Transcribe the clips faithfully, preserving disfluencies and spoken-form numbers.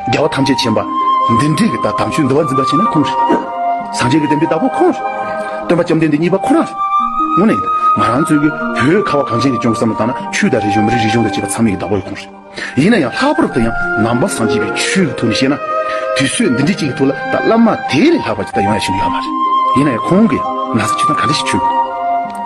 རྒྱལ་བ་ཐམས་ཅད་མཁྱེན་པ་འདི་འདྲའི་གི་ད་དམ་ཆོས་འདུལ་བ་འཛིན་པ་བྱས་ན་ཁོང་རེད། སངས་རྒྱས་ཀྱི་བསྟན་པའི་བདག་པོ་ཁོང་རེད། སྟོན་པ་བཅོམ་ལྡན་འདས་གཉིས་པ་ཁོ་རང་རེད། དངོས་གནས་ཡིན། ང་རང་ཚོའི་གི་བོད་ཁ་བ་གངས་ཅན་གྱི་ལྗོངས་སུ་བསམ་བློ་བཏང་ན་ཆོས་དང་རིག་གཞུང་མི་རིགས་རིག་གཞུང་དང་བཅས་པ་ཚང་མའི་གི་བདག་པོ་ཡི་ཁོང་རེད། ཡིན་ན་ཡང་ལྷག་པར་དུ་ཡང་ནང་པ་སངས་རྒྱས་པའི་ཆོས་ཀྱི་ཐོག་ནས་བཤད་ན། དུས་ཚོད་འདི་འདྲའི་གཅིག་གི་ཐོག་ལ་ད་བླ་མ་དེ་ལས་ལྷག་པ་ཅིག་ད་ཡོང་ཡ་ཞིག་ཡོད་མ་རེད། ཡིན་ན་ཡང་ཁོང་གིས་ན་ཚ་ཆུ་དང་ག་འདྲ་ཞིག་ཆོད་ཀྱི་འདུག་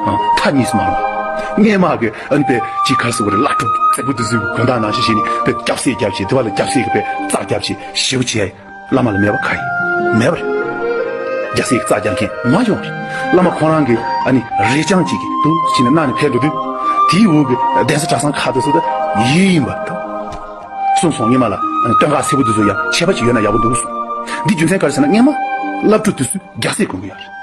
ཨ། མཐའ་གཉིས་སུ་མ་ལོག་སྔས་མ་གི་ཨ་ནི་པའི་ཅིག་ག་རེ་ཟེར་དགོས་རེད། བླ་སྤྲུག་བཙད་པོ་དེ་ཚོའི་དགོན་བདག་ནང་བཞིན་བྱས་ནས་པའི་རྒྱབ་སྲས་རྒྱབ་བྱས། དེ་བ་ལ་རྒྱབ་སྲས་ཀྱི་པའི་རྩ་རྒྱབ་བྱས་ཞེ་པོ་བྱས། བླ་མ་ལ་མེད་པ་ག་ཡིན། མེད་པ་རེད། རྒྱལ་སྲས་ཀྱི་རྩ་རྒྱག་མཁན་མ་བྱུང་རེད། བླ་མ་ཁོང་རང་གི་ཨ་ནི་རས་རྐྱང་གཅིག་གིས་འདུག་བྱས་ནས་གནང་ནས་ཕེབས་འགྲོ་དུས། དེའི་འོག་གི་གདན་ས་གྲྭ་ཚང་ཁག་དེ་ཚོ་ད་ཡིད་ཡིན་པ་འདུག་གསུངས་སོང་། སྔོན་མ་ལ་ཨ་ནི་སྟོད་འགག་སེར་པོ་དེ་ཚོ་ཡང་ཁྱད་པར་ཅིག་ཡོད་ན་ཡག་པོ་འདུག་གསུངས། འདི་རྒྱུ་མཚན་ག་རེ་ཟེར་ན། སྔོན་མ་བླ་སྤྲུག་དེ་ཚོས་རྒྱལ་སྲས་གོན་གི་ཡོད་རེད།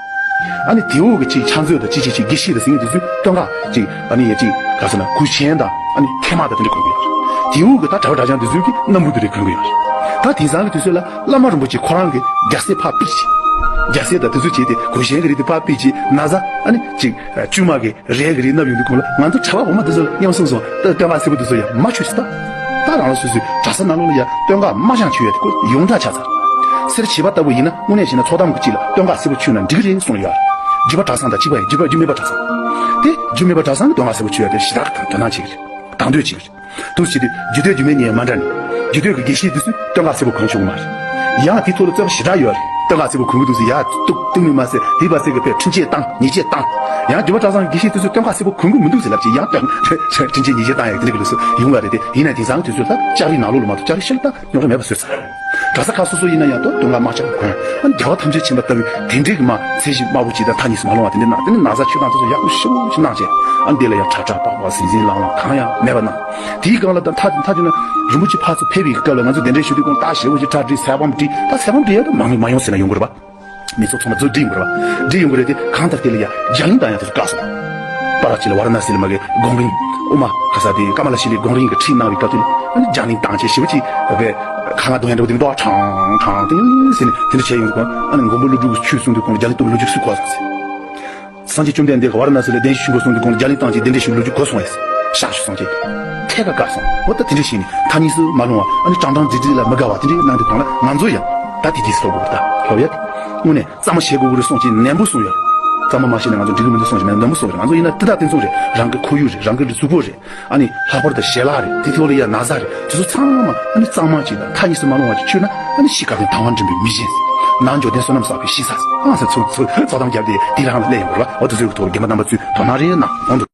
ཨ་ནི་དེའུ་གི་ཅིག་ཕྱག་མཛོད་དང་ཅི་ཅི་ཅིག་དགེ་བཤེས་དང་ཟེར་མཁན་དེ་ཚོས་སྟོད་འགག་ཅིག་ཨ་ནི་ཡ་ཅིག་ག་ཟེར་ན་གུས་ཆེན་དང་ཨ་ནི་ཐེར་མ་དང་དེ་འདྲ་གོན་གི་ཡོད་རེད། དེའུ་གི་ད་གྲྭ་པ་གྲྭ་རྐྱང་དེ་ཚོས་ཀྱི་སྣམ་བུ་དེ་འདྲ་གོན་གི་ཡོད་རེད། ད་དེང་སང་གི་དུས་ཚོད་ལ་བླ་མ་རིན་པོ་ཆེ་ཁོ་རང་གི་རྒྱལ་སྲས་ཕར་ཕུད་ཅིག་རྒྱལ་སྲས་དང་དེ་ཚོ་བྱས་ཏེ་གུས་ཆེན་གི་རིགས་དེ་ཕར་ཕུད་ཅིག་ན་བཟའ་ཨ་ནི་ཅིག་ཅུང་མ་གི་རས་ཀྱི་རིགས་སྣབས་ཡོང་དུས་གོང་ལ། ང་ཚོ་གྲྭ་པ་འོ་མ་འདི་ཚོ་ལ་སྙམ་སོང་སོང་། ད་སྟོད་འགག་སེར་པོ་འདི་ཚོ་ཡང་མ་མཆོད་ཟེར། ད་ད་རང་ལ་སོ་སོའི་གྲྭ་ས་ནང་ལོགས་ལ་ཡང་སྟོད་འགག་མ་ཅང་མཆོད་ཡ་དེ་ཁོ་ཡོངས་གྲགས་ཆགས་ཚར། སེར་བྱེས་པ་ལྟ་བུ་ཡིན་ན་དངོས་གནས་བྱས་ན་ཚོགས་གཏམ་གྱི་དཀྱིལ་ལ་སྟོད་འགག་སེར་པོ་མཆོད་ན་འགྲིག་གི་རེད་གསུངས་ཡོད་རེད། རྒྱུད་པ་གྲྭ་ཚང་དང་གཅིག་པ་ཡིན། རྒྱུད་པ་རྒྱུད་སྨད་པ་གྲྭ་ཚང་། དེ་རྒྱུད་སྨད་པ་གྲྭ་ཚང་གི་སྟོད་འགག་སེར་པོ་མཆོད་ཡ་དེ་ཞེ་དྲག་དང་དོ་སྣང་བྱེད་ཀྱི་རེད། དང་དོད་བྱེད་ཀྱི་རེད། དུ་བྱེད་དུས་རྒྱུད་སྟོད་རྒྱུད་སྨད་གཉིས་མ་འདྲ་ནི། རྒྱུད་སྟོད་ཀྱི་དགེ་བཤེས་དེ་ཚོས་སྟོད་འགག་སེར་པོ་གོན་ཆོག་གི་མ་རེད། ཡང་དེ་ཐོག་ལ་རྩོད་པ་ཞེ་དྲག་ཡོད་རེད། སྟོད་འགག་སེར་པོ་གོན་གི་འདུག་ཟེར་ཡ་གཏུག་གཏུག་ནི་མ་ཟད། དེ་བ་ཟེར་གི་ཕེབས་འཕྲིན་བཅོལ་བཏང་། ཉེས་ཆད་བཏང་། ཡང་རྒྱུད་པ་གྲྭ་ཚང་གི་དགེ་བཤེས་དེ་ཚོས་སྟོད་འགག་སེར་པོ་གོན་གི་མི་འདུག་ཟེར་ལབ་ཀྱི། ཡང་འཕྲིན་བཅོལ་ཉེས་ཆད་བཏང་ཡ་དེ་འདྲ་གི་ལུགས་སུ་ཡོང་བ་རེད་དེ། ཡིན་ན་དེང་སང་དུས་ཚོད་ལ་ལྕགས་རིའི་ནང་ལོགས་ལ་མ་གཏོགས་ལྕགས་རིའི་ཕྱི་ལ་ད་རྙོག་དྲ་མེད་པ་བཟོས་ཚར། གྲྭ་ས་ཁག་སོ་སོ་ཡིན་ན་ཡང་ད་སྟོད་འགག་དམར་ཆ་གོན། ཨ་ནི་རྒྱལ་བ་ཐམས་ཅད་མཁྱེན་པ་ལྟ་བུའི་དེ་འདྲའི་གི་མ་ཚད་གཞི་དམའ་པོ་ཅིག་དང་མཐའ་གཉིས་སུ་མ་ལོག་པ་དེ་འདྲ་གནང་། དེ་ནི་ན་བཟའ་མཆོད་སྟངས་དེ་ཚོ་ཡག་པོ་ཞེ་པོ་ཅིག་གནང་བྱས། ཨ་ནི་དེ་ལ་ཡང་ཁྲ་ཁྲ་པག་པག་ཟིང་ཟིང་ལངས་ལངས་གང་ཡང་མེད་པ་གནང་། དེའི་སྒང་ལ་ད་མཐའ་མཐའ་མཇུག་ན་རིན་པོ་ཆེ་ཕར་ཚུར་ཕེབས་པའི་སྐབས་ལ་ང་ཚོ་གདན་འདྲེན་ཞུ་དུས་གོང་ད་ཞེ་པོ་ཅིག་གྲ་སྒྲིག་གསལ་བམ་སྒྲིག་ད་གསལ་བམ་སྒྲིག་ཡ་ད་མང་མི་མ་ཡོང་ཟེར་ན་ཡོང་གི་རེད་པ། མི་ཚོགས་ཚང་མ་ཚུར་སྒྲིག་ཡོང་གི་རེད་པ། སྒྲིག་ཡོང་གི་རེད་དེ། གང་ལྟར་དེ་ལ་ཡ་རྒྱ་གླིང་བཏང་ཡ་དེ་ཚོ་བཀག་སོང་། པ་ར་ཅི་ལ་ཝཱ་ར་ཎ་སི་ལ་མ་གི་དགོན་རིང་དབུ་མ་ག་ས་དེ་ཀ་མ་ལ་ཤི་ལའི་དགོན་རིང་གི་ཁྲིད་གནང་བའི་སྐབས་དེ་ལ། ཨ་ནི་རྒྱ་གླིང་བཏང་བྱས་ཞེ་པོ་ཅིག་བས་ཁ་ང་གདོང་ཡ་འདྲ་བོ་དེ་མདོག་ཁྲང་ཁྲང་དེ་ཟེར་ནས་དེ་འདྲ་བྱས་ཡོང་དུས་གོང་། ཨ་ནི་མགོན་པོ་ཀླུ་སྒྲུབ་ཆོས་གསུང་དུས་གོང་ལ་རྒྱ་གླིང་སྟོབས་ལོ་རྒྱུས་སུ་གོ་སོང་ཟེར། སངས་རྒྱས་བཅོམ་ལྡན་འདས་ཀྱིས་ཝཱ་ར་ཎ་སི་ལ་གདན་ཞུ་དགོས་གསུངས་དུས་གོང་ལ་རྒྱ་གླིང་བཏང་བྱས་གདན་འདྲེན་ཞུ་ལོ་རྒྱུས་གོ་སོང་ཡ་ཟེར། ཤག་ཤུ་སོང་བྱས་ཐད་ཀ་བཀག་སོང་། འོ་ད་དེ་འདྲ་བྱས་ནས་མཐའ་གཉིས་སུ་མ་ལྷུང་བ། ཨ་ནི་ཀྲང་ཀྲང་ཀྲིག་ཀྲིག་ལ་མི་དགའ་བ་དེ་འདྲ་གནང་དུས་གོང་ལ་ང་ཚོ་ཡང་ད་དེ་རྗེས་སུ་སློབ་དགོས་པ། ད་སློབ་ཡ་དེ་དངོས་གནས་གཙང་མ་བྱེད་དགོས་ཀྱི་རེད་གསུངས་བྱས་ནན་པོ་གསུངས་ཡོད་རེད། གཙང་མ་མ་བྱས་ན་ང་ཚོ་འགྲིག་གི་མི་འདུག་གསུངས་བྱས་ནན་པོ་གསུངས་ཡོད་རེད། ང་ཚོ་ཡིན་ན་དེ་དག་དེ་ཚོ་རེད། རང་གི་ཁོར་ཡུག་རེད། རང་གི་གཟུགས་པོ་རེད། ཨ་ནི་ལྷག་པར་དུ་ཞལ་ལག་རེད། དེ་ཐོག་ལ་ཡ་ན་བཟའ་རེད། དེ་ཚོ་ཚང་མ་ཨ་ནི་གཙང་མ་ཅིག་དང་མཐའ་གཉིས་སུ་མ་ལྷུང་བ་ཅིག་མཆོད་ན། ཨ་ནི་ཤི་དཀའ་ལས་དང་བ་འགྲིམ་པའི་མི་གཞན་ཟེར། ནང་འབྱོར་ལྡན་བསོད་ནམས་བསགས་པའི་ཤི་ས་ཟེར། ཨང་ཟེར། ཚོ་ཚོ་ཚོགས་གཏམ་བརྒྱབ་སྟེ་དེ་རང་ལ་སླེབས་ཡོང་བ་རེད་པ། འོ་དེ་ཚོའི་ཐོག་རྒན་པ་རྣམ་པ་ཚོས་དོ་སྣང་རེ་གནང་། འོང་དུ།